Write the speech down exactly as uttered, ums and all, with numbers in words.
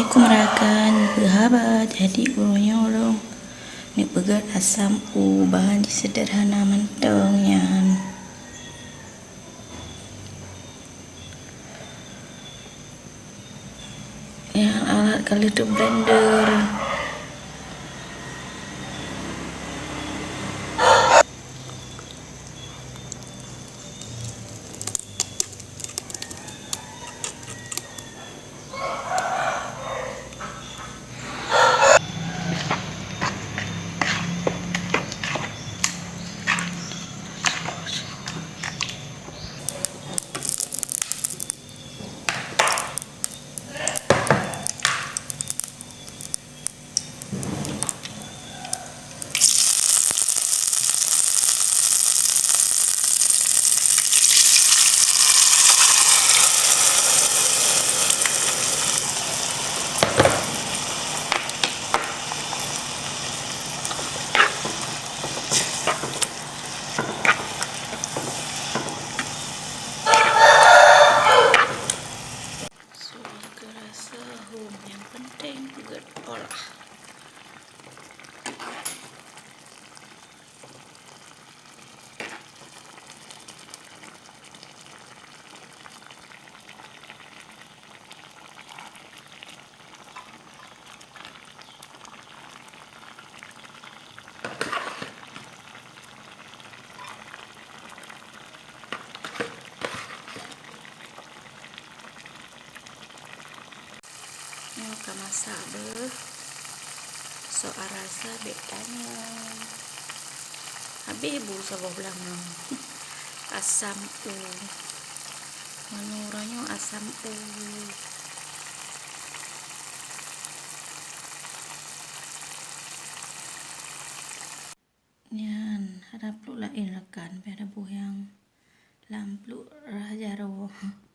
Assalamualaikum rakan, peue haba? Jadi uroe nyoe lôn neupeugöt asam u, bahan jih seuderhana mantong nyan. Nyan alat ka lheueh teublender. Sudah keurasa hom, nyang penting geuolah. Nyoe ka masak beuh. Soe rasa bèk tanyong. Habéh bu saboh blah nyoe. Asam u. Menu uroe nyoe asam u. Nyan, hana pluek laén rakan, pih ada buh nyang lam pluek rhah jaroe.